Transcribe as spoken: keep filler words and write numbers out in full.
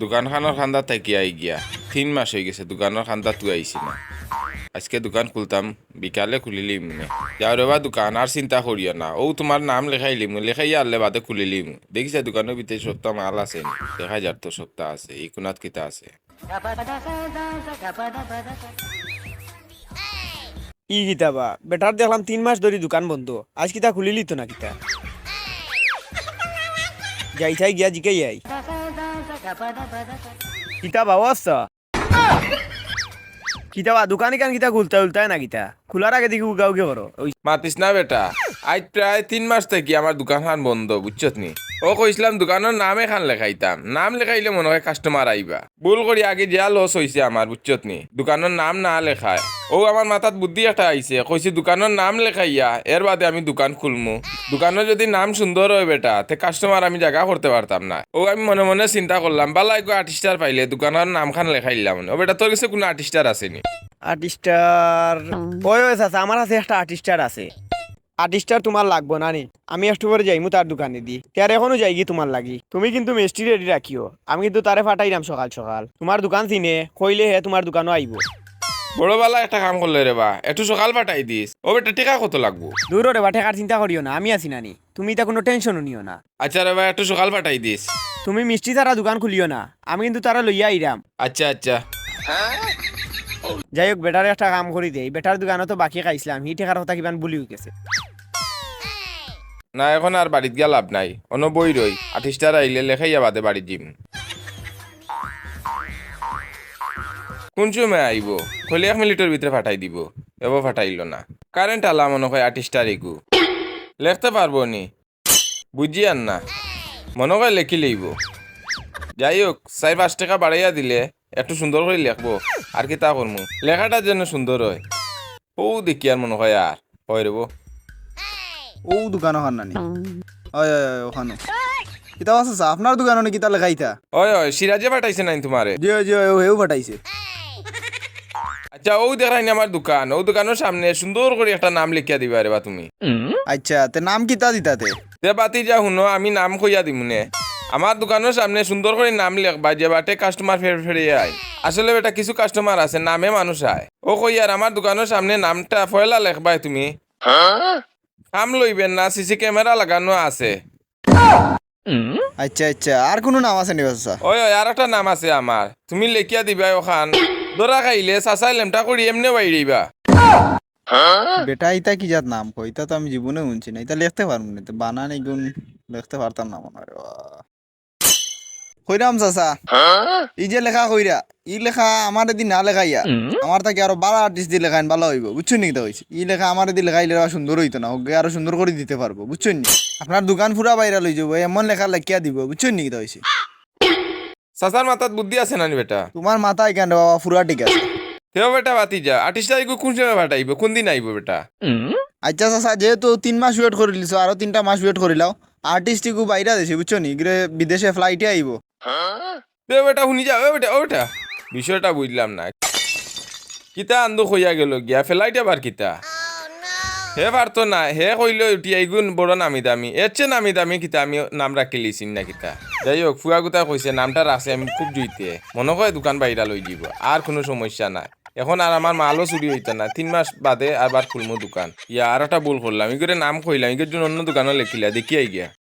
দোকানখানর কান্দা থাকি আই গিয়া তিন মাস অই গেছে, দোকানর কান্দা তুই আইছি না। আইজকে দোকান খুলতাম, বিকালে খুলিলিমুনে। যাও রে বা দোকান, আর চিন্তা করিও না। অউ তুমার নাম লেখাইলিমু, লেখাইয়া আনলে বাদে খুলিলিমু। দেখিছা দোকানর ভিতরে সবতা মাল আছে নি? দেখা যার তো সবতা আছে, ই কুনাত কিতা আছে। ই কিতা বা, বেটার দেখলাম তিন মাস ধরি দোকান বন্ধ, আইজ কিতা খুলিলিতো না কিতা? যাই চাই গিয়া জিকাই আই। কিতা বা, ও আচ্ছা। কিতা বা, দোকান ইখান কিতা খুলতায় উলতায় না কিতা? খুলার আগে দেখি উগা উগি করো। অউ মাতিস না বেটা, আইজ প্রায় তিন মাস থাকি আমার দোকানখান বন্ধ, বুঝছত নি? অউ কইছলাম দোকানর নাম এখান লেখাইতাম, নাম লেখাইলে মনো অয় কাস্টমার আইবা। ভুল করি আগে যেয়া লস অইছে আমার, বুঝছত নি? দোকানর নাম না লেখায়। অউ আমার মাথাত বুদ্ধি একটা আইছে, কইছি দোকানর নাম লেখাইয়া এর বাদে আমি দোকান খুলমু। দোকানর যুদি নাম সুন্দর অয় বেটা, তে কাস্টমার আমি জাগা করতে পারতাম না। অউ আমি মনে মনে চিন্তা করলাম, বালা এগু আর্টিস্টার পাইলে দোকানর নামখান লেখাইলাম। ও বেটা, তোর গেছে কুনু আর্টিস্টার আছে নি? আর্টিস্টার? অয়, অয় চাচা, আমার কাছে একটা আর্টিস্টার আছে। আর্টিস্টার তুমার লাগবো না নি? আমি একটু পরে যাইমু তার দোকানেদি। তে আর অখনউ যাইগি তুমার লাগি। তুমি কিন্তু মিষ্টি রেডি রাখিও, আমি কিন্তু তারে ফাটাইরাম সকাল সকাল। তুমার দোকান চিনে, কইলে হে তুমার দোকানো আইবো। বড় বালা একটা কাম করলে রে বা, একটু সকাল ফাটাই দিস। ও বেটা, টেকা কত লাগবো? দুরো রে বা, টেকার চিন্তা করিও না, আমি আছি না নি। তুমি ইতা কুনু টেনশনও নিও না। আচ্ছা রে বা, একটু সকাল ফাটাই দিস। তুমি মিষ্টি ছাড়া দোকান খুলিও না, আমি কিন্তু তারে লইয়া আইরাম। আচ্ছা, আচ্ছা। যাই হউক, বেটারে একটা কাম করি দেই, বেটার দোকানো তো বাকি খাইছলাম, হি টেকার কথা কিবান ভুলি গেছে। না, অখন আর বাড়িত গিয়া লাভ নাই, অনো বই রই, আর্টিস্টার আইলে লেখাইয়া বাদে বাড়িত যিমু। কুন সময় আইবো? কইলে এক মিনিটর ভিতরে ফাটাই দিবো, এবো ফাটাইলো না। কারেন্ট আলা মনো অয় আর্টিস্টার ইগু। লেখতে পারবো নি? বুঝিয়ার না, মনো অয় লেখি লইবো। যাই হউক, চাইর পাঁচ টেকা বাড়াইয়া দিলে একটু সুন্দর করি লেখবো, আর কিতা করমু, লেখাটা যেন সুন্দর অয়। অউ দেখিয়ার মনো অয় আর, অয় রে বা। অউ দোকান অখান না নি? অয়, অয়, অয়, অখানউ। কিতা বা চাচা, আপনার দোকানো নি কিতা লেখাইতা? অয়, অয়, সিরাজে ফাটাইছে নানি তুমারে? জি, অয়, জি, অয়, অউ হেউ ফাটাইছে। আচ্ছা, অউ দেখরায় নি আমার দোকান, অউ দোকানর সামনে সুন্দর করি একটা নাম লেখিয়া দিবায় রে বা তুমি। আচ্ছা, তে নাম কিতা দিতা তে? তে বাতিজা হুনো, আমি নাম কইয়া দিমুনে। আমার দোকানর সামনে সুন্দর করি নাম লেখবায়, যে বাটে কাস্টমার ফের ফেরিয়া আয়। আসলে বেটা কিছু কাস্টমার আছে, নামে মানুষ আয়। অউ কইয়ার আমার দোকানর সামনে নামটা পয়লা লেখবায় তুমি। কাম লইবেন না, সিসি ক্যামেরা লাগানো আছে। আচ্ছা, আচ্ছা, আর কুনু নাম আছে নি বা চাচা? অয়, অয়, আর একটা নাম আছে আমার, তুমি লেখিয়া দিবায় অখান। ধরা খাইলে চাচায় লেমটা করি এমনে বাইড়াইবা। বেটা, ইতা কি জাত নাম কয়? ইতা তো আমি জীবনে হুনছি না। ইতা লেখতে পারমু না, ইতা বানান ইগুন লেখতে পারতাম না মনো অয়। কইরাম চাচা, ই যে লেখা কইরা, ই লেখা আমারেদি না লেখাইয়া, আমার থাকি আরো বালা আর্টিস্ট দি লেখাইন বালা অইবো, বুঝছইন নি কিতা কইছি? ই লেখা আমারেদি লেখাইলে আর সুন্দর অইতো না, অগুয়ে আরো সুন্দর করি দিতে পারবো, বুঝছইন নি? আপনার দোকান পুরা ভাইরাল অইযিবো, এমন লেখা লেখিয়া দিবো, বুঝছইন নি কিতা কইছি? চাচার মাথাত বুদ্ধি আছে নানি বেটা? তুমার মাথা ইখান রে বাবা পুরা ঠিক আছে। তে ও বেটা বাতিজা, আর্টিস্ট ইগু কুন সময় ফাটাইবো, কুন দিন আইবো বেটা? আচ্ছা চাচা, যেহেতু তিন মাস ওয়েট করিলিছো, আরো তিনটা মাস ওয়েট করিলাও। আর্টিস্ট ইগু বাইরা দেশে, বুঝছো নি? ইগুরে বিদেশে ফ্লাইটে আইবো। তে ও বেটা হুনি যা, ও বেটা, ও বেটা। বিষয়টা বুঝলাম না। কিতা আন্দু কইয়া গেলো গিয়া, ফ্লাইট আবার কিতা? হে পারতো না, হে কইলো উঠিয়া ইগুন বড় নামি দামি, এর চেয়ে নামি দামি কিতা আমি নাম রাখিলিছি না কিতা? যাই হোক, ফুয়াগুতায় কইছে নামটা রাখছে আমি খুব জুইতে, মনো কয় দোকান ভাইরাল অইযিবো, আর কুনু সমস্যা নাই। এখন আর আমার মালও চুরি অইতো না, তিন মাস বাদে আবার খুলমু দোকান। ইয়া, আর একটা ভুল করলাম, ইগুরে নাম কইলাম, ইগুর জন্য অন্য দোকানও লেখিলা, দেখিয়াই গিয়া।